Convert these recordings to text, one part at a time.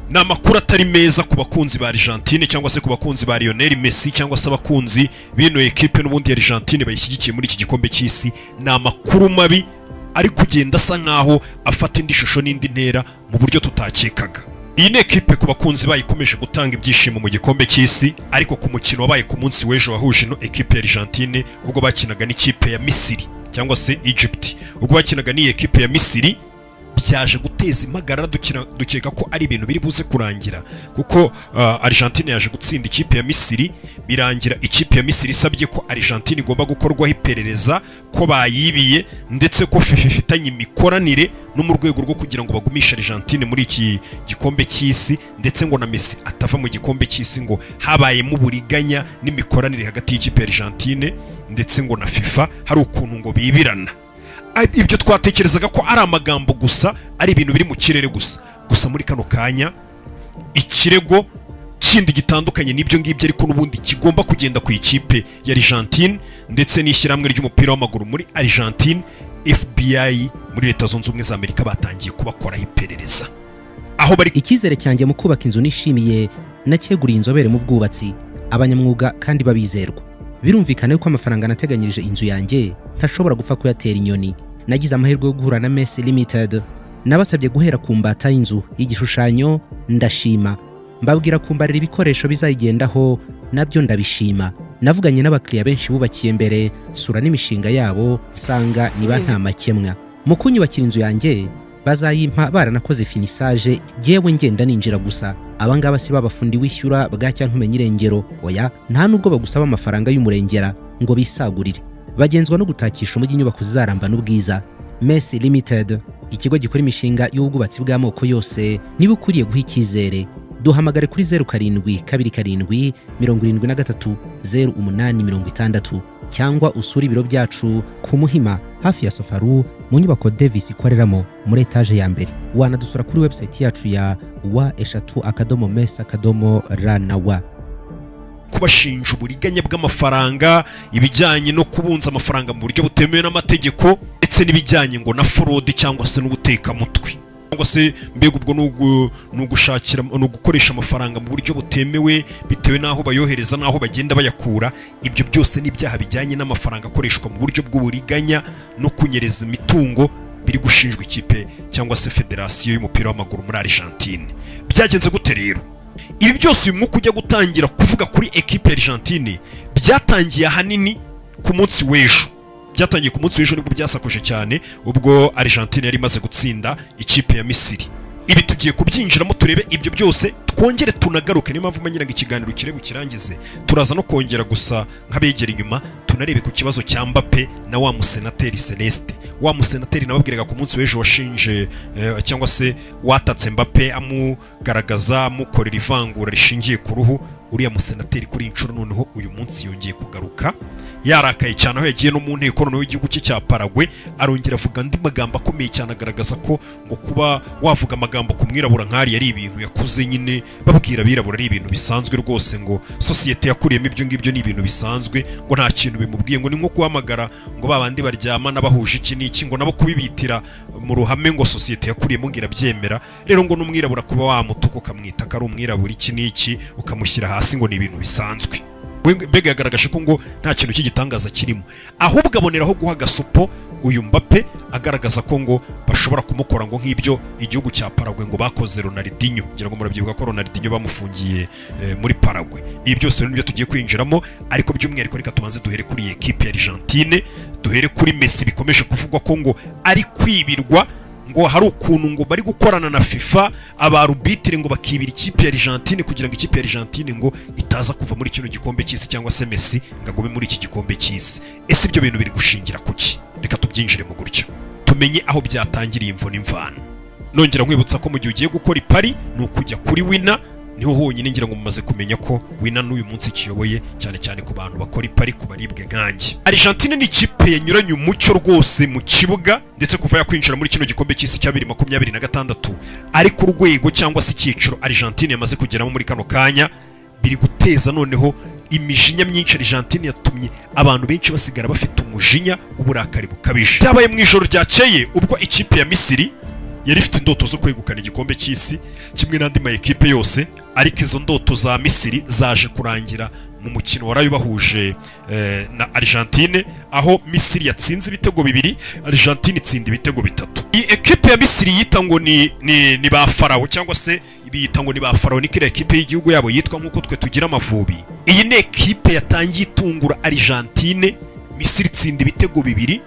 Ni amakuru atari meza ku bakunzi ba Argentine, cyangwa se ku bakunzi ba Lionel Messi, cyangwa se abakunzi b'ino ekipe n'ubundi ya Argentine bayishyigikiye muri iki gikombe cy'isi. Ni amakuru mabi ari kugenda asa nkaho afata indi shusho n'indi ntera mu buryo tutakekaga. Iyi ni ekipe ku bakunzi bayo ikomeje gutanga ibyishimo mu gikombe cy'isi, ariko ku mukino wabaye ku munsi w'ejo wahuje ino ekipe ya Argentine ubwo bakinaga n'ikipe ya Misiri, cyangwa se Egypt, ubwo bakinaga n'iyi ekipe ya Misiri, byaje guteza impagarara. Dukeka ko ari ibintu biri buze kurangira, kuko Argentine yaje gutsinda ikipe ya Misiri, birangira ikipe ya Misiri isabye ko Argentine igomba gukorwaho iperereza ko bayibiye, ndetse ko FIFA ifitanye imikoranire no mu rwego rwo kugira ngo bagumishe Argentine muri iki gikombe cy'isi, ndetse ngo na Messi atava mu gikombe cy'isi, ngo habayemo uburiganya n'imikoranire hagati y'ikipe ya Argentine ndetse ngo na FIFA, hari ukuntu ngo bibirana. Ibyo twatekerezaga ko ari amagambo gusa, ari ibintu biri mu kirere gusa. Gusa muri kano kanya ikirego kindi gitandukanye n'ibyo ngibyo, ariko n'ubundi kigomba kugenda ku ikipe ya Argentine ndetse n'ishyirahamwe ry'umupira w'amaguru muri Argentine, FBI muri Leta Zunze Ubumwe za Amerika batangiye kubakoraho iperereza aho bari. Icyizere cyanjye mu kubaka inzu nishimiye nacyeguriye inzobere mu bwubatsi, abanyamwuga kandi babizerwa. Birumvikana yuko amafaranga nateganyirije inzu yanjye ntashobora gupfa kuyatera inyoni. Nagize amahirwe yo guhura na Mesi Limited. Nabasabye guhera ku mbata y'inzu y'igishushanyo, ndashima. Mbabwira kumbarira ibikoresho bizayigendaho, nabyo ndabishima. Navuganye n'abakiriya benshi bubakiye mbere, sura n'imishinga yabo, nsanga niba nta makemwa. Mu kunyubakira inzu yanjye bazayimpa baranakoze finissage, yewe ngenda ninjira gusa. Abangaba si babafundi wishyura bwacya ntumenye irengero. Oya, nta nubwo bagusaba amafaranga y'umurengera ngo bisagurire. Bagenzwa no gutakisha umujyi inyubako zizaramba n'ubwiza. Mesi Limited, ikigo gikora imishinga y'ubwubatsi bw'amoko yose, niba ukwiriye guha icyizere. Duhamagare kuri 0727730860, cyangwa usure ibiro byacu ku Muhima, hafi ya Sofaru, mu nyubako Davis ikoreramo muri etaje ya mbere. Wanadusura kuri website yacu ya w, mesa.rw. Kubashinja uburiganya bw'amafaranga, ibijyanye no kubunza amafaranga mu buryo butemewe n'amategeko, ndetse n'ibijyanye ngo na fraude cyangwa se n'ubutekamutwe, cyangwa se mbega ubwo ni ugushakira, ni ugukoresha amafaranga mu buryo butemewe bitewe n'aho bayohereza n'aho bagenda bayakura. Ibyo byose ni ibyaha bijyanye n'amafaranga akoreshwa mu buryo bw'uburiganya no kunyereza imitungo biri gushinjwa ikipe cyangwa se federasiyo y'umupira w'amaguru muri Argentine. Byagenze gute rero ibi byose? Uyu mwuka ujya gutangira kuvuga kuri ekipe ya Argentine byatangiye ahanini ku munsi w'ejo. Byatangiye ku munsi w'ejo, nibwo byasakuje cyane, ubwo Argentine yari imaze gutsinda ikipe ya Misiri. Ibi tugiye kubyinjiramo, turebe ibyo byose, twongere tunagaruke. Niyo mpamvu ngira ngo ikiganiro kirebe ukirangize. Turaza no kongera gusa nk'abegera inyuma, tunarebe ku kibazo cya Mbappe na wa musenateri Celeste, wa musenateri nababwiraga ku munsi w'ejo washinje cyangwa se watatse Mbappe, amugaragaza amukorera ivangura rishingiye ku ruhu. Uriya musenateri kuri iyi nshuro noneho uyu munsi yongeye kugaruka yarakaye cyane, aho yagiye no mu nteko noneho y'igihugu cye cya Paraguay, arongera avuga andi magambo akomeye cyane, agaragaza ko ngo kuba wavuga amagambo ku mwirabura nk'ariya ari ibintu yakuze nyine babwira abirabura, ari ibintu bisanzwe rwose, ngo sosiyete yakuriyemo ibyo ngibyo ni ibintu bisanzwe, ngo nta kintu bimubwiye, ngo ni nko guhamagara ngo ba bandi baryamana bahuje iki n'iki, ngo nabo kubibitira mu ruhame, ngo sosiyete yakuriyemo ngo irabyemera. Rero ngo n'umwirabura kuba wamutuka, ukamwita ko ari umwirabura iki n'iki, ukamushyira hasi, ngo ni ibintu bisanzwe. Mbega yagaragaje ko ngo nta kintu cy'igitangaza kirimo, ahubwo aboneraho guha agasopo uyu Mbappe, agaragaza ko ngo bashobora kumukora ngo nk'ibyo igihugu cya Paraguay ngo bakoze Ronaldinho. Ngira ngo murabyibuka ko Ronaldinho bamufungiye muri Paraguay. Ibi byose rero nibyo tugiye kwinjiramo, ariko by'umwihariko reka tubanze duhere kuri iyi ekipe ya Argentine, duhere kuri Messi bikomeje kuvugwa ko ngo ari kwibirwa, ngo hari ukuntu ngo bari gukorana na FIFA, abarubitire ngo bakibira ikipe ya Argentine kugira ngo ikipe ya Argentine ngo itaza kuva muri kino gikombe cy'isi, cyangwa se Messi ngo agume muri iki gikombe cy'isi. Ese ibyo bintu biri gushingira kuki? Reka tubyinjiremo gutya, tumenye aho byatangiriye, imvo n'imvano. Nongera nkwibutsa ko mu gihe ugiye gukora ipari ni ukujya kuri Wina, niho honyine. Ngira ngo mumaze kumenya ko Wina n'uyu munsi kiyoboye cyane cyane ku bantu bakora ipari, ku baribwe nkanjye. Argentine ni ikipe yanyuranye umucyo rwose mu kibuga, ndetse kuva yakwinjira muri kino gikombe cy'isi cya 2026, ariko urwego cyangwa se icyiciro Argentine yamaze kugeramo muri kano kanya biri guteza noneho imijinya myinshi. Argentine yatumye abantu benshi basigara bafite umujinya, uburakari bukabije. Byabaye mu ijoro ryakeye ubwo ikipe ya Misiri Yari ifite indoto zo kwegukana igikombe cy'isi kimwe n'andi ma ekipe yose, ariko izo ndoto za Misiri zaje kurangira mu mukino waraye ubahuje na Argentine, aho Misiri yatsinze ibitego 2, Argentine itsinda ibitego 3. Iyi ekipe ya Misiri yita ngo ni ba Farawo, cyangwa se biyita ngo ni ba Farawo, ni kiriya ekipe y'igihugu yabo yitwa nk'uko twe tugira Amavubi. Iyi ni ekipe yatangiye itungura Argentine. Misiri itsinda ibitego 2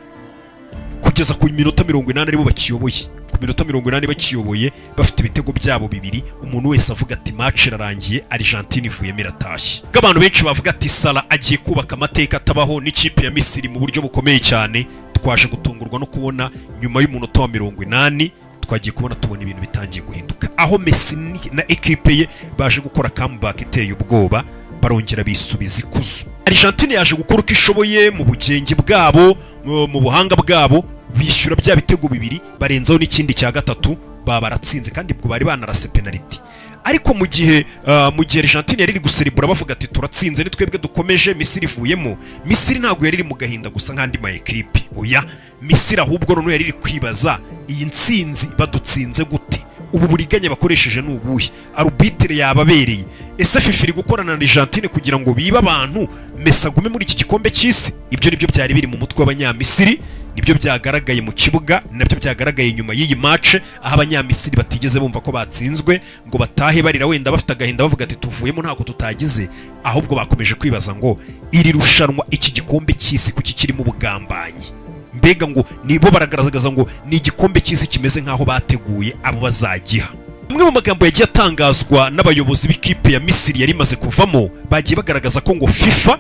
kugeza ku minota 80 aribo bakiyoboye. Ku minota 80 bakiyoboye, bafite ibitego byabo 2. Umuntu wese avuga ati: "Match irarangiye, Argentine ivuyemo, iratashye." Ubwo abantu benshi bavuga ati: "Salah agiye kubaka amateka atabaho n'ikipe ya Misiri mu buryo bukomeye cyane." Twaje gutungurwa no kubona nyuma y'umunota wa 80, twagiye kubona tubona ibintu bitangiye guhinduka, aho Messi na ekipe ye baje gukora comeback iteye ubwoba, barongera bisubiza ikuzo. Argentine yaje gukora uko ishoboye mu bugenge bwabo, mu buhanga bwabo, bishyura bya bitego 2, barenzaho n'ikindi cya gatatu, baba baratsinze, kandi ubwo bari banarase penalty. Ariko mu gihe Argentine yari iri guserebura bavuga ati: "Turatsinze, ni twebwe dukomeje, Misiri ivuyemo," Misiri ntabwo yari iri mu gahinda gusa nk'andi ma ekipe. Oya, Misiri ahubwo noneho yari iri kwibaza: "Iyi ntsinzi badutsinze gute? Ubu buriganya bakoresheje ni ubuhe? Arbitre yababereye? Ese FIFA iri gukorana na Argentine kugira ngo bibe abantu, Messi agume muri iki gikombe cy'isi?" Ibyo nibyo byari biri mu mutwe w'Abanyamisiri, nibyo byagaragaye mu kibuga, nabyo byagaragaye nyuma y'iyi match, aho Abanyamisiri batigeze bumva ko batsinzwe ngo batahe barira, wenda bafite agahinda, bavuga ati: "Tuvuyemo, ntako tutagize." Ahubwo bakomeje kwibaza ngo: "Iri rushanwa, iki gikombe cy'isi, kuki kirimo ubugambanyi?" Mbega ngo nibo baragaragaza ngo ni igikombe cy'isi kimeze nk'aho bateguye abo bazagiha. Amwe mu magambo yagiye atangazwa n'abayobozi b'ikipe ya Misiri yari imaze kuvamo, bagiye bagaragaza ko ngo FIFA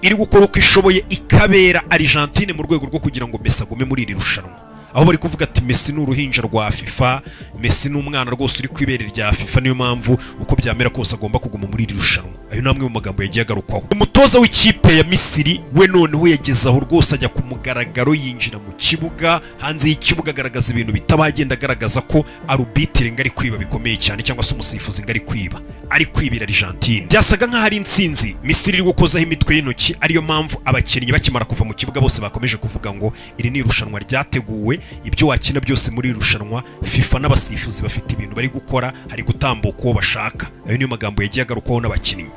iri gukora uko ishoboye ikabera Argentine mu rwego rwo kugira ngo Messi agume muri iri rushanwa, aho bari kuvuga ati: "Messi ni uruhinja rwa FIFA, Messi ni umwana rwose uri ku ibere rya FIFA, niyo mpamvu uko byamera kose agomba kuguma muri iri rushanwa." Ayo ni amwe mu magambo yagiye agarukwaho. Umutoza w'ikipe ya Misiri we noneho yageze aho rwose ajya ku mugaragaro, yinjira mu kibuga, hanze y'ikibuga, agaragaza ibintu bitaba, agenda agaragaza ko arbitre ngo ari kwiba bikomeye cyane, cyangwa se umusifuzi ngo ari kwiba, ari kwibira Argentine. Byasaga nk'aho ari intsinzi Misiri iri gukozaho imitwe y'intoki, ariyo mpamvu abakinnyi bakimara kuva mu kibuga bose bakomeje kuvuga ngo iri ni irushanwa ryateguwe, ibyo wakina byose muri iri rushanwa, FIFA n'abasifuzi bafite ibintu bari gukora, hari gutambuka uwo bashaka. Ayo niyo magambo yagiye agarukwaho n'abakinnyi.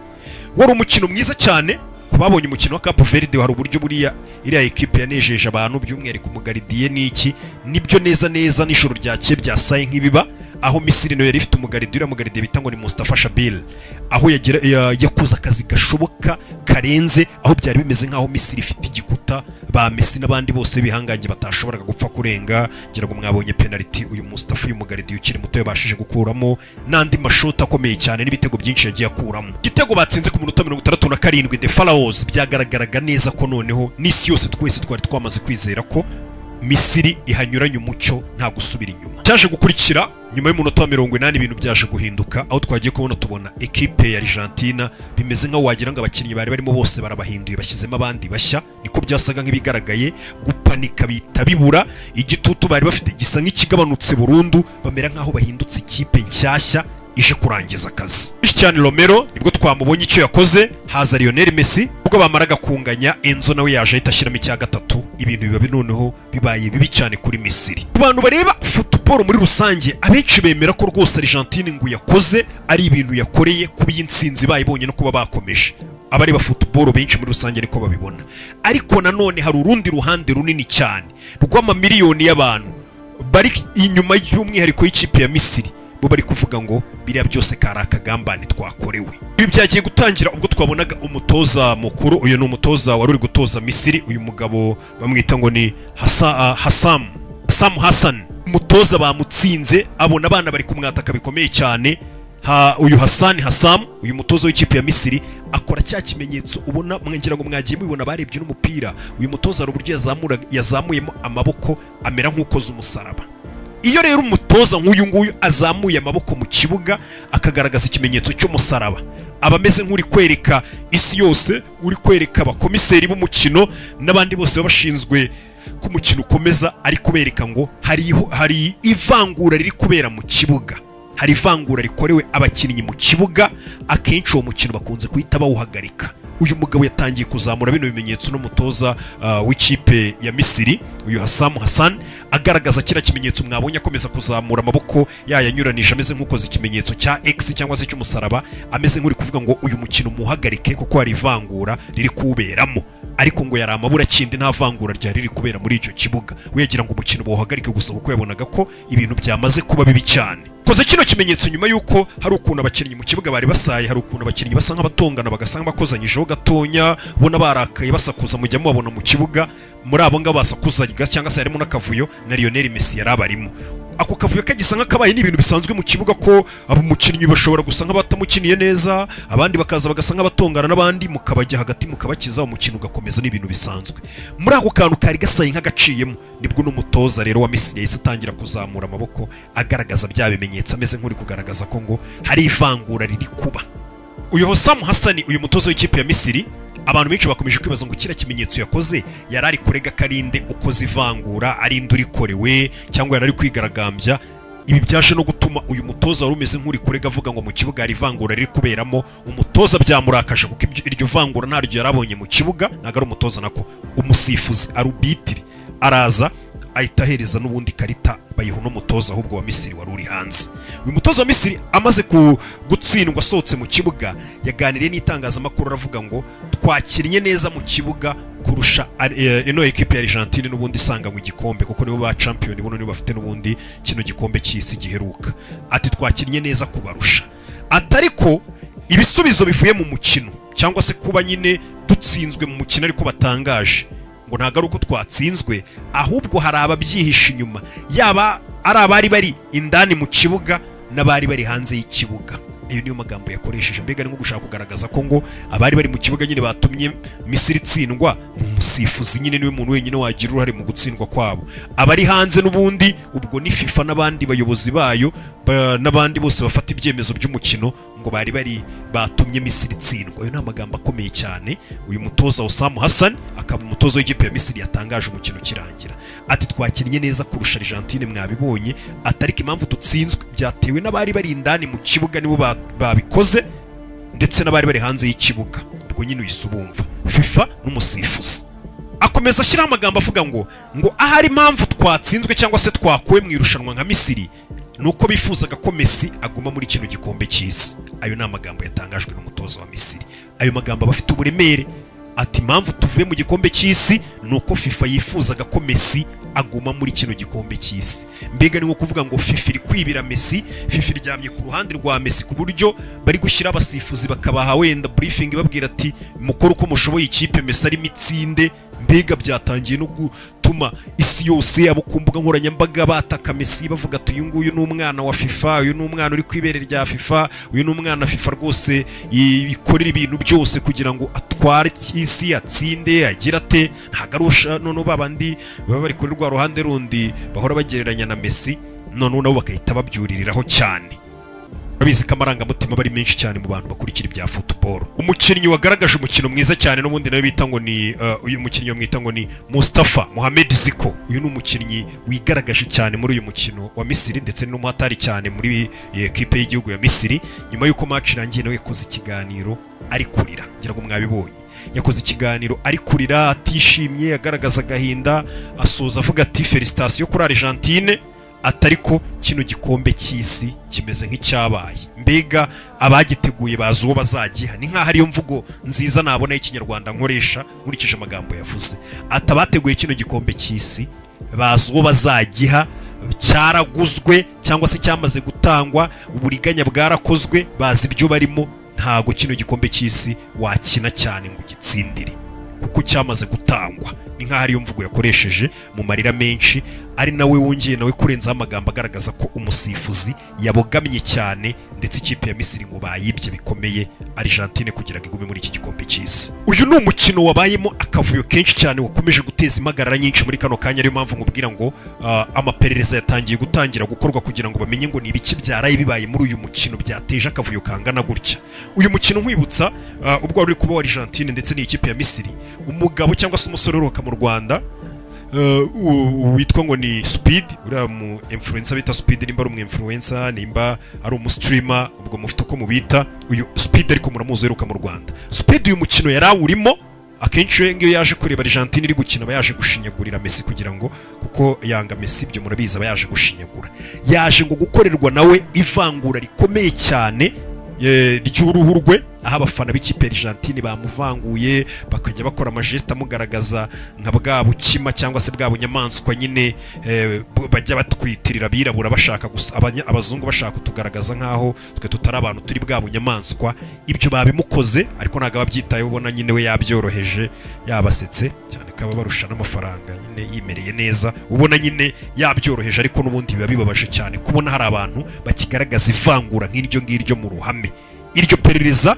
Wari umukino mwiza cyane ku babonye umukino wa Cape Verde. Hari uburyo buriya iriya ekipe yanejeje abantu, by'umwihariko umugardien n'iki. Nibyo neza neza n'ijoro ryakeye byasaye nk'ibiba, aho Misiri nayo yari ifite umugardien, uriya mugardien bita ngo ni Mustafa Shabil, aho yakoze akazi gashoboka karenze, aho byari bimeze nk'aho Misiri ifite igikuta ba Messi n'abandi bose bihangange batashoboraga gupfa kurenga. Ngira ngo mwabonye penalty uyu Mustafa, uyu mugardien ukiri muto, yabashije gukuramo, n'andi mashoti akomeye cyane n'ibitego byinshi yagiye akuramo. Igitego batsinze ku minota 67, The Pharaohs, byagaragaraga neza ko noneho n'isi yose, twese twari twamaze kwizera ko Misiri ihanyuranye umucyo, nta gusubira inyuma. Cyaje gukurikira nyuma y'umunota wa 80, ibintu byaje guhinduka, aho twagiye kubona tubona ekipe ya Argentina bimeze nk'aho wagira ngo abakinnyi bari barimo bose barabahinduye, bashyizemo abandi bashya. Niko byasaga nk'ibigaragaye. Gupanika bita bibura, igitutu bari bafite gisa nk'ikigabanutse burundu, bamera nk'aho bahindutse ikipe nshyashya ije kurangiza akazi. Cristian Romero nibwo twamubonye icyo yakoze, haza Lionel Messi. Ubwo bamaraga kunganya, Enzo nawe yaje ahita ashyiramo icya gatatu, ibintu biba noneho bibaye bibi cyane kuri Misiri. Ku bantu bareba football muri rusange, abenshi bemera ko rwose Argentine ngo yakoze ari ibintu yakoreye kuba iyi ntsinzi bayibonye no kuba bakomeje. Abareba football benshi muri rusange niko babibona. Ariko nanone hari urundi ruhande runini cyane rw'amamiliyoni y'abantu bari inyuma y'umwihariko y'ikipe ya Misiri, bo bari kuvuga ngo biriya byose kari akagambane twakorewe. Ibi byagiye gutangira ubwo twabonaga umutoza mukuru, uyu ni umutoza wari uri gutoza Misiri, uyu mugabo bamwita ngo ni Hassam Hassan. Umutoza bamutsinze, abona abana bari kumwataka bikomeye cyane. Uyu Hassan Hassam, uyu mutoza w'ikipe ya Misiri, akora cya kimenyetso ubona, mwagira ngo mwagiye mubibona barebye n'umupira. Uyu mutoza hari uburyo yazamuyemo amaboko, amera nk'ukoze umusaraba. Iyo rero umutoza nk'uyu nguyu azamuye amaboko mu kibuga akagaragaza ikimenyetso cy'umusaraba, aba ameze nk'uri kwereka isi yose, uri kwereka abakomiseri b'umukino n'abandi bose baba bashinzwe ko umukino ukomeza, ari kubereka ngo hari ivangura riri kubera mu kibuga, hari ivangura rikorewe abakinnyi mu kibuga. Akenshi uwo mukino bakunze guhita bawuhagarika. Uyu mugabo yatangiye kuzamura bino bimenyetso n'umutoza w'ikipe ya Misiri, uyu Hasamu Hassan, Agaragaza kiriya kimenyetso mwabonye, akomeza kuzamura amaboko yayanyuranije, ameze nk'ukoze ikimenyetso cya X cyangwa se cy'umusaraba, ameze nk'uri kuvuga ngo uyu mukino muhagarike kuko hari ivangura riri kuwuberamo. Ariko ngo yari amaburakindi, nta vangura ryari riri kubera muri icyo kibuga. We yagira ngo umukino bawuhagarike gusa kuko yabonaga ko ibintu byamaze kuba bibi cyane. Koze kino kimenyetso nyuma y'uko hari ukuntu abakinnyi mu kibuga bari basaye, hari ukuntu abakinnyi basa nk'abatongana, bagasa nk'abakozanyijeho gatonya, ubona barakaye, basakuza, mujya mubabona mu kibuga. Muri abo ngabo basakuzaga cyangwa se harimo n'akavuyo, na Lionel Messi yari abarimo. Ako kavuyo kagisa nk'akabaye, ni ibintu bisanzwe mu kibuga ko abo umukinnyi bashobora gusa nk'abatamukiniye neza, abandi bakaza bagasa nk'abatongana n'abandi, mukabajya hagati mukabakiza, umukino ugakomeza, ni ibintu bisanzwe. Muri ako kantu kari gasaye nk'agaciyemo, nibwo n'umutoza rero wa Misiri yahise atangira kuzamura amaboko, agaragaza bya bimenyetso, ameze nk'uri kugaragaza ko ngo hari ivangura riri kuba. Uyu Hossam Hassan, uyu mutoza w'ikipe ya Misiri, abantu benshi bakomeje kwibaza ngo kiriya kimenyetso yakoze yari ari kurega karinde ukoze ivangura, ari inde urikorewe, cyangwa yari ari kwigaragambya. Ibi byaje no gutuma uyu mutoza wari umeze nk'uri kurega, avuga ngo mu kibuga hari ivangura riri kuberamo, umutoza byamurakaje kuko iryo vangura ntaryo yarabonye mu kibuga. Ntabwo ari umutoza, nako umusifuzi, arbitre, araza ahita ahereza n'ubundi karita, bayiha uno mutoza ahubwo wa Misiri wari uri hanze. Uyu mutoza wa Misiri amaze gutsindwa, asohotse mu kibuga, yaganiriye n'itangazamakuru, aravuga ngo twakinnye neza mu kibuga kurusha ino ekipe ya Argentine n'ubundi isanganywe igikombe, kuko nibo ba champion buno, nibo bafite n'ubundi kino gikombe cy'isi giheruka. Ati twakinnye neza kubarusha, ati ariko ibisubizo bivuye mu mukino cyangwa se kuba nyine dutsinzwe mu mukino, ariko batangaje ngo ntabwo ari uko twatsinzwe, ahubwo hari ababyihishe inyuma, yaba ari abari bari indani mu kibuga n'abari bari hanze y'ikibuga. Ayo niyo magambo yakoresheje. Mbega ni nko gushaka kugaragaza ko ngo abari bari mu kibuga nyine batumye Misiri itsindwa ni umusifuzi nyine, niwe muntu wenyine wagira uruhare mu gutsindwa kwabo. Abari hanze n'ubundi ubwo ni FIFA n'abandi bayobozi bayo n'abandi bose bafata ibyemezo by'umukino, ngo bari bari batumye Misiri itsindwa. Ayo ni amagambo akomeye cyane uyu mutoza Hossam Hassan, akaba umutoza w'ikipe ya Misiri, yatangaje umukino ukirangira. Ati twakinnye neza kurusha Argentine, mwabibonye, ati ariko impamvu dutsinzwe byatewe n'abari bari indani mu kibuga, nibo babikoze, ndetse n'abari bari hanze y'ikibuga. Ubwo nyine uhise ubumva FIFA n'umusifuzi. Akomeza ashyiraho amagambo avuga ngo ahari impamvu twatsinzwe cyangwa se twakuwe mu irushanwa nka Misiri ni uko bifuzaga ko Messi aguma muri kino gikombe cy'isi. Ayo ni amagambo yatangajwe n'umutoza wa Misiri. Ayo magambo aba afite uburemere. Ati impamvu tuvuye mu gikombe cy'isi ni uko FIFA yifuzaga ko Messi aguma muri kino gikombe cy'isi. Mbega ni nko kuvuga ngo FIFA iri kwibira Messi, FIFA iryamye ku ruhande rwa Messi, ku buryo bari gushyira abasifuzi, bakabaha wenda briefing, babwira ati mukore uko mushoboye ikipe Messi arimo itsinde. Mbega byatangiye no gutuma isi yose, abo ku mbuga nkoranyambaga, bataka Messi, bavuga ati uyu nguyu ni umwana wa FIFA, uyu ni umwana uri ku ibere rya FIFA, uyu ni umwana FIFA rwose ikorera ibintu byose kugira ngo atware isi, atsinde, agire ate. Ntabwo arusha. Noneho babandi baba bari kuri rwa ruhande rundi bahora bagereranya na Messi, noneho nabo bagahita babyuririraho cyane. Urabizi ko amarangamutima aba ari menshi cyane mu bantu bakurikira ibya football. Umukinnyi wagaragaje umukino mwiza cyane n'ubundi nawe bita ngo ni uyu mukinnyi bamwita ngo ni Mustafa Mohamed Ziko. Uyu ni umukinnyi wigaragaje cyane muri uyu mukino wa Misiri, ndetse n'umuhatari cyane muri ekipe y'igihugu ya Misiri. Nyuma y'uko match irangiye, nawe yakoze ikiganiro ari kurira, ngira ngo mwabibonye. Yakoze ikiganiro ari kurira, atishimye, agaragaza agahinda, asoza avuga ati félicitations kuri Argentine, atari ko kino gikombe cy'isi kimeze nk'icyabaye. Mbega abagiteguye bazi uwo bazagiha. Ni nk'aho ariyo mvugo nziza nabona y'ikinyarwanda nkoresha nkurikije amagambo yavuze. Ati abateguye kino gikombe cy'isi bazi uwo bazagiha, cyaraguzwe cyangwa se cyamaze gutangwa, uburiganya bwarakozwe, bazi ibyo barimo. Ntago kino gikombe cy'isi wakina cyane ngo ugitsindire kuko cyamaze gutangwa. Ni nk'aho ariyo mvugo yakoresheje mu marira menshi, ari nawe wongeye nawe kurenzaho amagambo agaragaza ko umusifuzi yabogamye cyane, ndetse ikipe ya Misiri ngo bayibye bikomeye Argentine kugira ngo igume muri iki gikombe cy'isi. Uyu ni umukino wabayemo akavuyo kenshi cyane, wakomeje guteza impagarara nyinshi muri kano kanya. Ariyo mpamvu nkubwira ngo amaperereza yatangiye gutangira gukorwa kugira ngo bamenye ngo ni ibiki byaraye bibaye muri uyu mukino byateje akavuyo kangana gutya. Uyu mukino, nkwibutsa, ubwo wari uri kuba wa Argentine ndetse n'ikipe ya Misiri, umugabo cyangwa se umusore uheruka mu Rwanda witwa ngo ni Speed, uriya mu influencer bita Speed, nimba ari umu influencer, nimba ari umu streamer, ubwo mufite uko mubita uyu Speed, ariko muramuzi uheruka mu Rwanda. Speed uyu mukino yari awurimo. Akenshi iyo ngiyo yaje kureba Argentine iri gukina, aba yaje gushinyagurira Messi kugira ngo, kuko yanga Messi, ibyo murabizi, aba yaje gushinyagura. Yaje ngo gukorerwa nawe ivangura rikomeye cyane ry'uruhu rwe, aho abafana b'ikipe ya Argentine bamuvanguye, bakajya bakora amagestes amugaragaza nka bwa bukima cyangwa se bwa bunyamaswa nyine bajya batwitirira abirabura, bashaka gusa abazungu bashaka kutugaragaza nk'aho twe tutari abantu, turi bwa bunyamaswa. Ibyo babimukoze, ariko ntabwo aba abyitayeho. Ubona nyine we yabyoroheje, yabasetse cyane ko aba barusha n'amafaranga, nyine yimereye neza. Ubona nyine yabyoroheje, ariko n'ubundi biba bibabaje cyane kubona hari abantu bakigaragaza ivangura nk'iryo ngiryo mu ruhame. Iryo perereza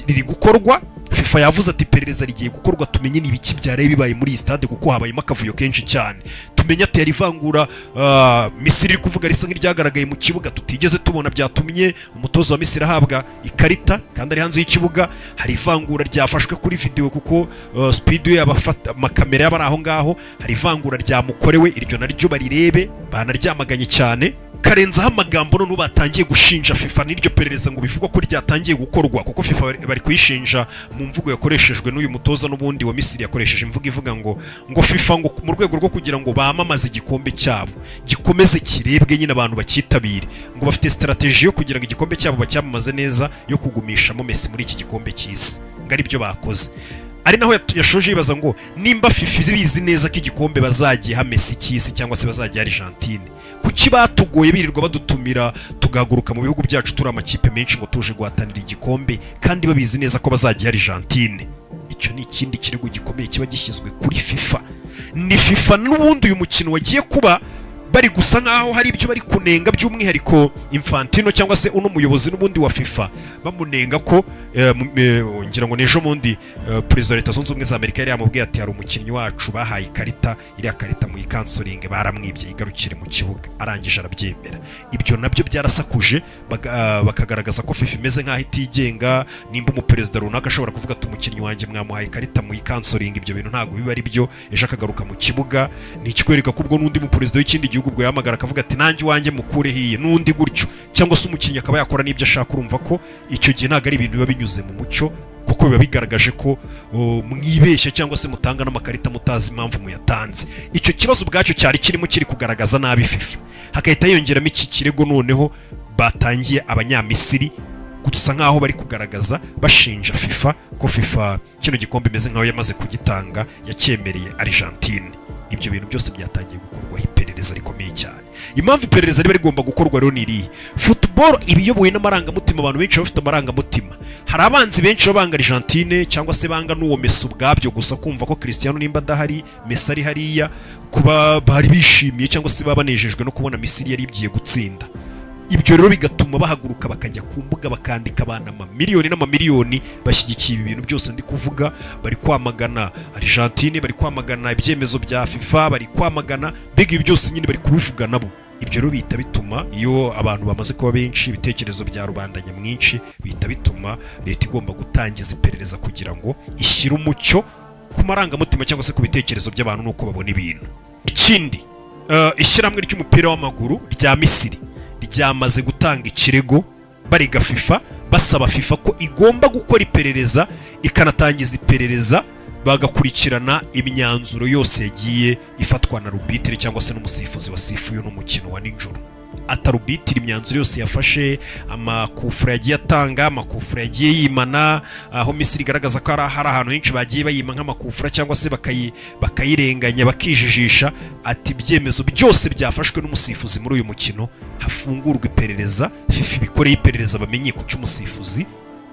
riri gukorwa. FIFA yavuze ati: "Iperereza rigiye gukorwa, tumenye n'ibiki byaraye bibaye muri iyi stade, kuko habayemo akavuyo kenshi cyane. Tumenye ati yari ivangura Misiri iri kuvuga risa nk'iryagaragaye mu kibuga tutigeze tubona, byatumye umutoza wa Misiri ahabwa ikarita kandi ari hanze y'ikibuga. Hari ivangura ryafashwe kuri video, kuko speed y'abafata amakamera y'abari aho ngaho, hari ivangura ryamukorewe, iryo naryo barirebe." Banaryamaganye cyane, karenzaho amagambo. Noneho batangiye gushinja FIFA n'iryo perereza ngo bivugwa ko ryatangiye gukorwa, kuko FIFA bari kuyishinja mu mvugo yakoreshejwe n'uyu mutoza n'ubundi wa Misiri. Yakoresheje imvugo ivuga ngo FIFA ngo mu rwego rwo kugira ngo bamamaze igikombe cyabo gikomeze kirebwe nyine, abantu bacyitabire, ngo bafite strategy yo kugira ngo igikombe cyabo bacyamamaze neza, yo kugumishamo Messi muri iki gikombe cy'isi, ngo ari byo bakoze. Ari naho yashoje yibaza ngo nimba FIFA bizi neza ko igikombe bazagiha Messi cy'isi cyangwa se bazagiha Argentine, kuki batugoye birirwa badutumira, tugahaguruka mu bihugu byacu turi amakipe menshi ngo tuje guhatanira igikombe, kandi babizi neza ko bazagiha Argentine? Icyo ni ikindi kirego gikomeye kiba gishyizwe kuri FIFA. Ni FIFA n'ubundi uyu mukino wagiye kuba bari gusa nkaho hari ibyo bari kunenga, by'umwihariko Infantino cyangwa se uno muyobozi n'ubundi wa FIFA, bamunenga ko ngira ngo n'ejo bundi perezida wa Leta Zunze Ubumwe za Amerika yari yamubwiye ati: "Hari umukinnyi wacu bahaye ikarita, iriya karita muyicancelinge, baramwibye, igarukire mu kibuga." Arangije arabyemera. Ibyo nabyo byarasakuje, bakagaragaza ko FIFA imeze nk'aho itigenga, nimba umuperezida runaka ashobora kuvuga ati: "Umukinnyi wanjye mwamuhaye ikarita, muyicancelinge, ibyo bintu ntabwo biba ari byo," ejo akagaruka mu kibuga. Ni ikikwereka ko ubwo n'undi muperezida w'ikindi gihugu ubwo yahamagara akavuga ati: "Nanjye iwanjye mukure hiye," n'undi gutyo, cyangwa se umukinnyi akaba yakora n'ibyo ashaka. Urumva ko icyo gihe ntabwo ari ibintu biba binyuze mu mucyo, kuko biba bigaragaje ko mwibeshya cyangwa se mutanga n'amakarita mutazi impamvu muyatanze. Icyo kibazo ubwacyo cyari kirimo kiri kugaragaza nabi FIFA, hagahita hiyongeramo iki kirego noneho batangiye Abanyamisiri gusa nkaho bari kugaragaza bashinja FIFA ko FIFA kino gikombe imeze nkaho yamaze kugitanga, yacyemereye Argentine. Ibyo bintu byose byatangiye gukorwaho iperereza rikomeye cyane. Impamvu iperereza riba rigomba gukorwa rero ni irihe? Football iba iyobowe n'amarangamutima. Abantu benshi baba bafite amarangamutima. Hari abanzi benshi baba banga Argentine cyangwa se banga n'uwo Messi ubwabyo, gusa kumva ko Cristiano nimba adahari, Messi ari hariya, kuba bari bishimiye cyangwa se baba banejejwe no kubona Misiri yari igiye gutsinda. Ibyo rero bigatuma bahaguruka bakajya ku mbuga, bakandika abantu amamiliyoni n'amamiliyoni bashyigikiye ibi bintu byose ndi kuvuga. Bari kwamagana Argentine, bari kwamagana ibyemezo bya FIFA, bari kwamagana mbega ibi byose nyine bari kubivuga nabo. Ibyo rero bihita bituma, iyo abantu bamaze kuba benshi, ibitekerezo bya rubanda nyamwinshi, bihita bituma leta igomba gutangiza iperereza kugira ngo ishyire umucyo ku marangamutima cyangwa se ku bitekerezo by'abantu n'uko babona ibintu. Ikindi, ishyirahamwe ry'umupira w'amaguru rya Misiri ryamaze gutanga ikirego bariga FIFA, basaba FIFA ko igomba gukora iperereza, ikanatangiza iperereza, bagakurikirana imyanzuro yose yagiye ifatwa na arbitre cyangwa se n'umusifuzi wasifuye uno mukino wa nijoro. Arbitre imyanzuro yose yafashe, amakufura yagiye atanga, amakufura yagiye yimana, aho Misiri igaragaza ko hari ahantu henshi bagiye bayima nk'amakufura cyangwa se bakayirenganya, bakijijisha, ati ibyemezo byose byafashwe n'umusifuzi muri uyu mukino hafungurwa iperereza, FIFA ibikoreye iperereza, bamenye ku cy'umusifuzi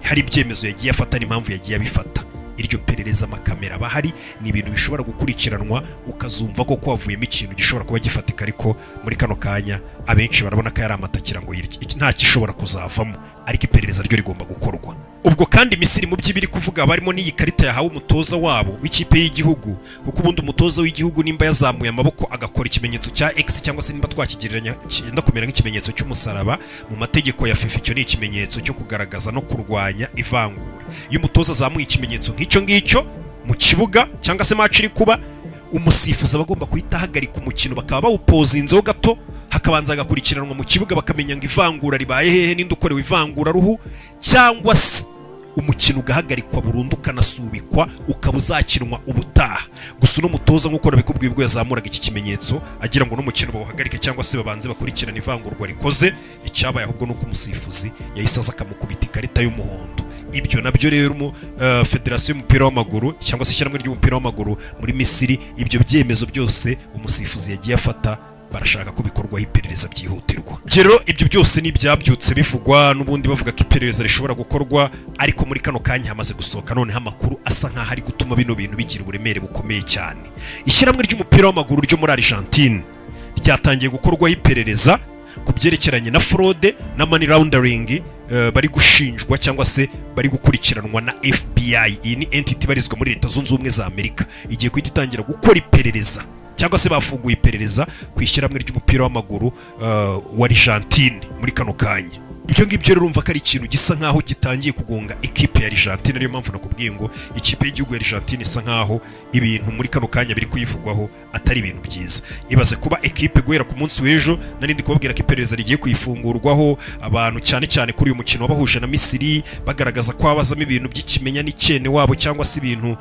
hari ibyemezo yagiye afata n'impamvu yagiye abifata. Iryo perereza, amakamera aba ahari, ni ibintu bishobora gukurikiranwa, ukazumva ko havuyemo ikintu gishobora kuba gifatika. Ariko muri kano kanya abenshi barabona ko yari amatakira ngo yirye, nta gishobora kuzavamo, ariko iperereza ryo rigomba gukorwa. Ubwo kandi Misiri mu by'ibiri kuvuga barimo n'iyi karita yahawe umutoza wabo w'ikipe y'igihugu, kuko ubundi umutoza w'igihugu nimba yazamuye amaboko agakora ikimenyetso cya X, cyangwa se nimba twakigereranya cyenda kumera nk'ikimenyetso cy'umusaraba, mu mategeko ya FIFA icyo ni ikimenyetso cyo kugaragaza no kurwanya ivangura. Iyo umutoza azamuye ikimenyetso nk'icyo ngicyo mu kibuga cyangwa se match iri kuba, umusifuzi aba agomba guhita ahagarika umukino, bakaba bawupausinzeho gato, hakabanza hagakurikiranwa mu kibuga, bakamenya ngo ivangura ribaye hehe, ninde ukorewe ivangura ruhu, cyangwa se Umukino ugahagarikwa burundu, ukanasubikwa, ukaba uzakinwa ubutaha. Gusa uno mutoza, nk'uko nabikubwiye, ubwo yazamuraga iki kimenyetso agira ngo n'umukino bawuhagarike cyangwa se babanze bakurikirane ivangurwa rikoze, icyabaye ahubwo ni uko umusifuzi yahise aza akamukubita ikarita y'umuhondo. Ibyo nabyo rero mu federasiyo y'umupira w'amaguru cyangwa se ishyirahamwe ry'umupira w'amaguru muri Misiri, ibyo byemezo byose umusifuzi yagiye afata barashaka ko bikorwaho iperereza byihutirwa. Ibyo rero, ibyo byose ni ibyabyutse bivugwa n'ubundi, bavuga ko iperereza rishobora gukorwa. Ariko muri kano kanya hamaze gusohoka noneho amakuru asa nk'aho ari gutuma bino bintu bigira uburemere bukomeye cyane. Ishyirahamwe ry'umupira w'amaguru ryo muri Argentine ryatangiye gukorwaho iperereza ku byerekeranye na fraude na money laundering, bari gushinjwa cyangwa se bari gukurikiranwa na FBI. Iyi ni entity ibarizwa muri Leta Zunze Ubumwe za Amerika, igiye guhita itangira gukora iperereza cyangwa se bafunguye iperereza ku ishyirahamwe ry'umupira w'amaguru wa Argentine muri kano kanya. Ibyo ngibyo rero urumva ko ari ikintu gisa nkaho gitangiye kugonga ikipe ya Argentine. Niyo mpamvu nakubwiye ngo ikipe y'igihugu ya Argentine isa nkaho ibintu muri kano kanya biri kuyivugwaho atari ibintu byiza. Ibaze kuba ekipe guhera ku munsi w'ejo nari ndi kubabwira ko iperereza rigiye kuyifungurwaho, abantu cyane cyane kuri uyu mukino wabahuje na Misiri, bagaragaza ko habazamo ibintu by'ikimenya n'icyene wabo cyangwa se ibintu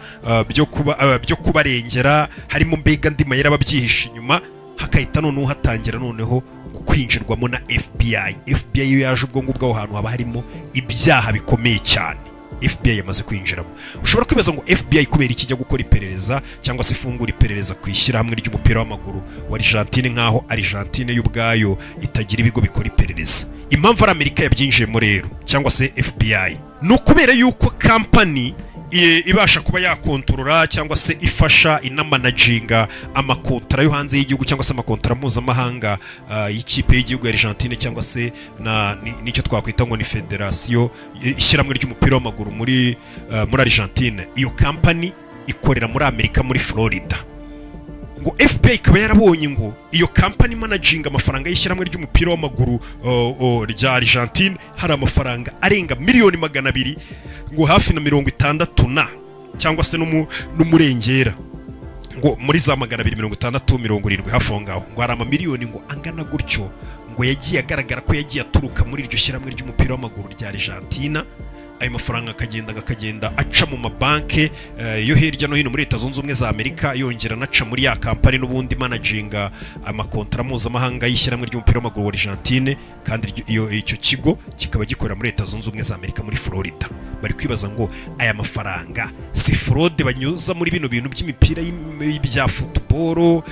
byo kubarengera, harimo mbega andi mayeri ababyihishe inyuma, hakahita noneho hatangira noneho kwinjirwamo na FBI. FBI iyo yaje, ubwo ngubwo aho hantu haba harimo ibyaha bikomeye cyane. FBI yamaze kwinjiramo. Ushobora kwibaza ngo FBI kubera iki ijya gukora iperereza cyangwa se ifungura iperereza ku ishyirahamwe ry'umupira w'amaguru wa Argentine, nk'aho Argentine y'ubwayo itagira ibigo bikora iperereza? Impamvu ari Amerika yabyinjiyemo rero cyangwa se FBI ni ukubera yuko kampani ibasha kuba yakontorora cyangwa se ifasha inamanaginga amakontara yo hanze y'igihugu cyangwa se amakontara mpuzamahanga y'ikipe y'igihugu ya Argentine cyangwa se n'icyo twakwita ngo ni federasiyo, ishyirahamwe ry'umupira w'amaguru muri Argentine, iyo kampani ikorera muri Amerika, muri Florida. Ngo FBI ikaba yarabonye ngo iyo kampani managinga amafaranga y'ishyirahamwe ry'umupira w'amaguru rya Argentine, hari amafaranga arenga miliyoni 200 ngo hafi na 60 na cyangwa se n'umurengera, ngo muri za 260, 70 hafi aho ngaho, ngo hari amamiliyoni ngo angana gutyo ngo yagiye agaragara ko yagiye aturuka muri iryo shyirahamwe ry'umupira w'amaguru rya Argentina. Ayo mafaranga akagenda aca mu mabanke yo hirya no hino muri Leta Zunze Ubumwe za Amerika, yongera anaca muri ya kampani n'ubundi managinga amakontara mpuzamahanga y'ishyirahamwe ry'umupira w'amaguru wa Argentine, kandi icyo kigo kikaba gikorera muri Leta Zunze Ubumwe za Amerika, muri Florida. Bari kwibaza ngo aya mafaranga si fraude banyuza muri bino bintu by'imipira bya football,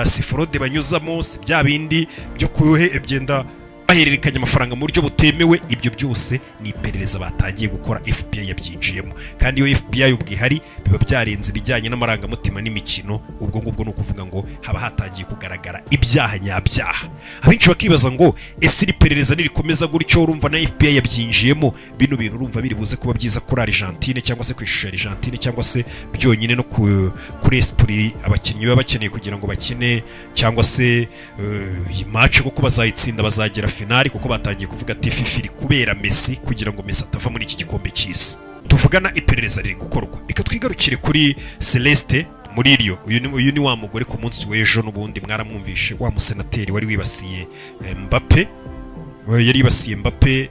si fraude banyuzamo, si bya bindi byo kuhe byenda bahererekanya amafaranga mu buryo butemewe? Ibyo byose ni iperereza batangiye gukora, FBI yabyinjiyemo. Kandi iyo FBI ubwo ihari, biba byarenze ibijyanye n'amarangamutima n'imikino. Ubwo ngubwo ni ukuvuga ngo haba hatangiye kugaragara ibyaha nyabyaha. Abenshi bakibaza ngo ese iri perereza nirikomeza gutyo, urumva na FBI yabyinjiyemo, bino bintu urumva biri buze kuba byiza kuri Argentine cyangwa se ku ishusho ya Argentine cyangwa se byonyine no kuri esprit abakinnyi baba bakeneye kugira ngo bakine cyangwa se iyi match kuko bazayitsinda bazagera finali? Kuko batangiye kuvuga ati FIFA iri kubera Messi kugira ngo Messi atava muri iki gikombe cy'isi. Tuvugana iperereza riri gukorwa. Reka twigarukire kuri Celeste Murillo. Uyu ni wa mugore ku munsi w'ejo n'ubundi mwaramwumvishe, wa musenateri wari wibasiye Mbappe. We yari yibasiye Mbappe,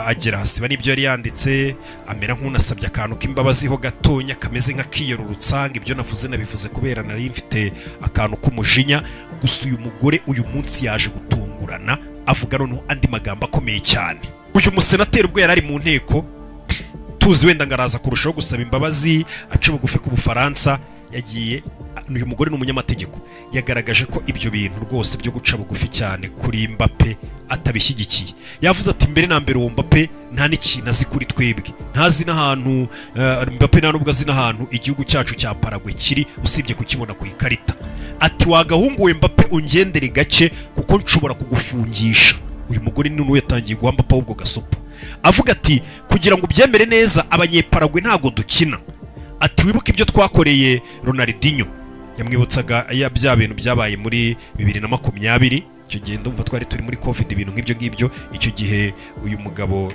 agera hasiba n'ibyo yari yanditse, amera nk'unasabye akantu k'imbabazi ho gatonya kameze nk'akiyerurutsa, ngo ibyo navuze nabivuze kubera nari mfite akantu k'umujinya. Gusa uyu mugore uyu munsi yaje gutungurana avuga noneho andi magambo akomeye cyane. Uyu musenateri ubwo yari ari mu nteko, tuzi wenda ngo araza kurushaho gusaba imbabazi, aca bugufi ku Bufaransa, yagiye, uyu mugore ni umunyamategeko, yagaragaje ko ibyo bintu rwose byo guca bugufi cyane kuri Mbappe atabishyigikiye. Yavuze ati mbere na mbere uwo Mbappe nta n'ikintu azi kuri twebwe, ntazi n'ahantu Mbappe nta nubwo azi n'ahantu igihugu cyacu cya Paraguay kiri usibye kukibona ku ikarita. Ati wagahunguwe Mbappe, ungendere gake kuko nshobora kugufungisha. Uyu mugore ni yatangiye guha Mbappe ahubwo gasopo, avuga ati kugira ngo ubyemere neza, Abanyeparagwe ntabwo dukina. Ati wibuke ibyo twakoreye Ronaldinho. Yamwibutsaga ya bya bintu byabaye muri 2020. Icyo gihe ndumva twari turi muri COVID, ibintu nk'ibyo ngibyo. Icyo gihe uyu mugabo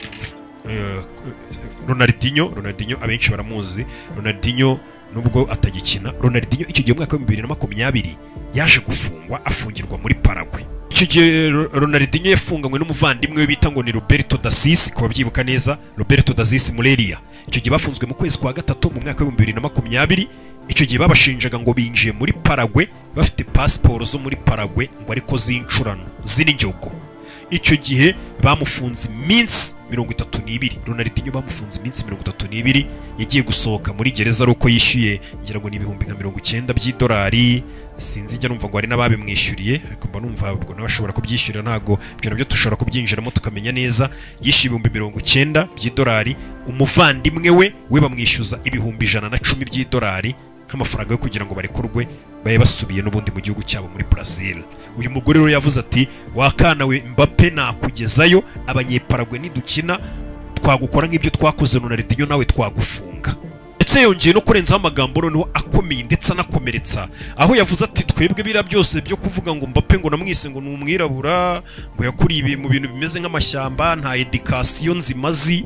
Ronaldinho, abenshi baramuzi Ronaldinho nubwo atagikina. Ronaldinho icyo gihe mu mwaka wa 2020 yaje gufungwa, afungirwa muri Paraguay. Icyo gihe Ronaldinho yafunganywe n'umuvandimwe we bita ngo ni Roberto Dassis, ku babyibuka neza, Roberto Dassis Mureria. Icyo gihe bafunzwe mu kwezi kwa gatatu mu mwaka wa 2020. Icyo gihe babashinjaga ngo binjiye muri Paraguay bafite pasiporo zo muri Paraguay, ngo ariko z'incurano, z'injogo. Icyo gihe bamufunze iminsi 32. Ronaldinho bamufunze iminsi 32. Yagiye gusohoka muri gereza ari uko yishyuye, ngira ngo ni ibihumbi nka 90 by'idolari. Sinzi, njya numva ngo hari n'ababimwishyuriye, ariko mba numva ubwo nawe ashobora kubyishyurira. Ntabwo ibyo nabyo dushobora kubyinjiramo tukamenya neza. Yishyuye 90,000 by'idolari. Umuvandimwe we bamwishyuza 110,000 by'idolari nk'amafaranga yo kugira ngo barekurwe, babe basubiye n'ubundi mu gihugu cyabo muri Brazil. Uyu mugore rero yavuze ati: "Wakana we Mbappe, nakugezayo. Abanyeparagwe nidukina twagukora nk'ibyo twakoze Ronaldinho, nawe twagufunga." Ndetse yongeye no kurenzaho amagambo noneho akomeye ndetse anakomeretsa, aho yavuze ati: "Twebwe biriya byose byo kuvuga ngo Mbappe, ngo namwise ngo ni umwirabura, ngo yakuriye ibi mu bintu bimeze nk'amashyamba, nta éducation nzima azi,"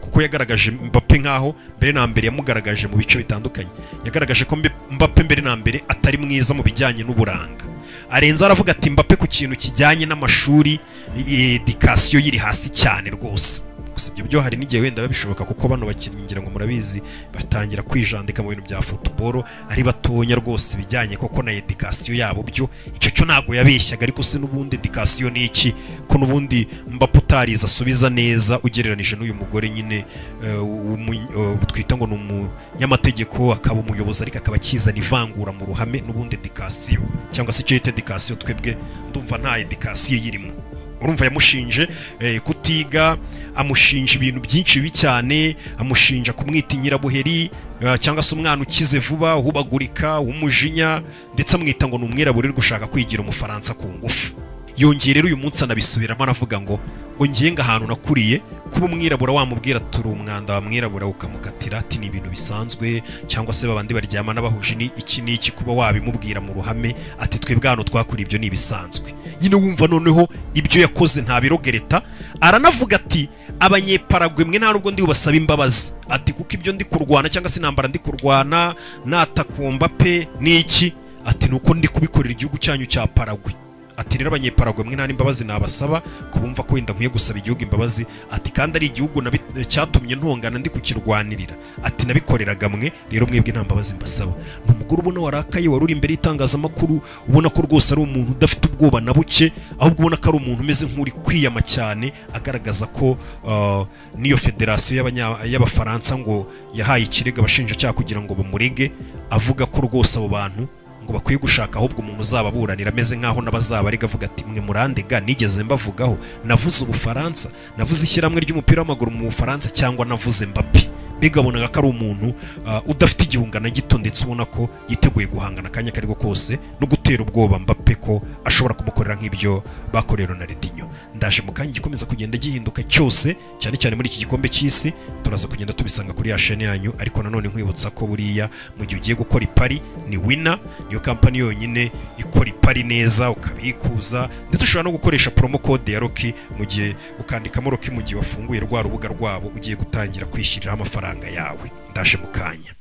kuko yagaragaje Mbappe nkaho mbere na mbere yamugaragaje mu bice bitandukanye, yagaragaje ko Mbappe mbere na mbere atari mwiza mu bijyanye n'uburanga. Arenza aravuga ati: "Mbappe ku kintu kijyanye n'amashuri, éducation yiri hasi cyane rwose." Gusa ibyo byo hari n'igihe wenda biba bishoboka, kuko bano bakinnyi, ngira ngo murabizi, batangira kwijandika mu bintu bya football ari batonya rwose. Ibijyanye koko na éducation yabo byo, icyo cyo ntabwo yabeshyaga. Ariko se n'ubundi éducation ni iki, ko n'ubundi Mbappe utarize asubiza neza ugereranije n'uyu mugore nyine twita ngo ni umunyamategeko, akaba umuyobozi, ariko akaba akizana ivangura mu ruhame? N'ubundi éducation, cyangwa se icyo yita éducation, twebwe ndumva nta éducation yirimo. Urumva yamushinje kutiga, amushinja ibintu byinshi bibi cyane, amushinja kumwita inyirabuheri, cyangwa se umwana ukize vuba, uhubagurika, w'umujinya, ndetse amwita ngo ni umwirabura uri gushaka kwigira Umufaransa ku ngufu. Yongeye rero uyu munsi anabisubiramo, aravuga ngo ngiye ngo ahantu nakuriye, kuba umwirabura wamubwira turi umwanda wa mwirabura ukamukatira, ati ni ibintu bisanzwe, cyangwa se babandi baryamana bahuje ni iki n'iki, kuba wabimubwira mu ruhame, ati twebwe hano twakuriye ibyo ni ibisanzwe nyine. Wumva noneho ibyo yakoze ntabirogereta. Aranavuga ati: "Abanyeparagwe mwe nta nubwo ndi bubasaba imbabazi," ati kuko ibyo ndi kurwana, cyangwa se intambara ndi kurwana natakumba pe n'iki, ati nuko ndi kubikorera igihugu cyanyu cya Paragwe. Ati: "Rero Abanyeparagwe mwe nta n'imbabazi nabasaba kubumva ko wenda nkwiye gusaba igihugu imbabazi," ati kandi ari igihugu cyatumye ntongana ndi kukirwanirira, ati nabikoreraga mwe, rero mwebwe nta mbabazi mbasaba. Ni umugore ubona warakaye, wari uri imbere y'itangazamakuru, ubona ko rwose ari umuntu udafite ubwoba na buke, ahubwo ubona ko ari umuntu umeze nk'uri kwiyama cyane, agaragaza ko n'iyo federasiyo y'Abafaransa ngo yahaye ikirego abashinjacyaha kugira ngo bamurege, avuga ko rwose abo bantu ngo bakwiye gushaka ahubwo umuntu uzababuranira, ameze nk'aho n'abazabarega avuga ati: "Mwe murandega, nigeze mbavugaho? Navuze Ubufaransa? Navuze ishyirahamwe ry'umupira w'amaguru mu Bufaransa, cyangwa navuze Mbappe?" Mbega abonaga ko ari umuntu udafite igihunga na gito, ndetse ubona ko yiteguye guhangana akanya ako ariko kose no gutera ubwoba Mbappe ko ashobora kumukorera nk'ibyo bakoreye Ronaldinho. Ndaje mu kanya. Igikomeza kugenda gihinduka cyose, cyane cyane muri iki gikombe cy'isi, turaza kugenda tubisanga kuri ya chaîne yanyu. Ariko nanone nkwibutsa ko buriya mu gihe ugiye gukora ipari, ni Wina, niyo kampani yonyine ikora ipari neza, ukabikuza, ndetse ushobora no gukoresha promo code ya Rocky mu gihe ukandikamo Rocky mu gihe wafunguye rwa rubuga rwabo ugiye gutangira kwishyiriraho amafaranga yawe. Ndaje mu kanya.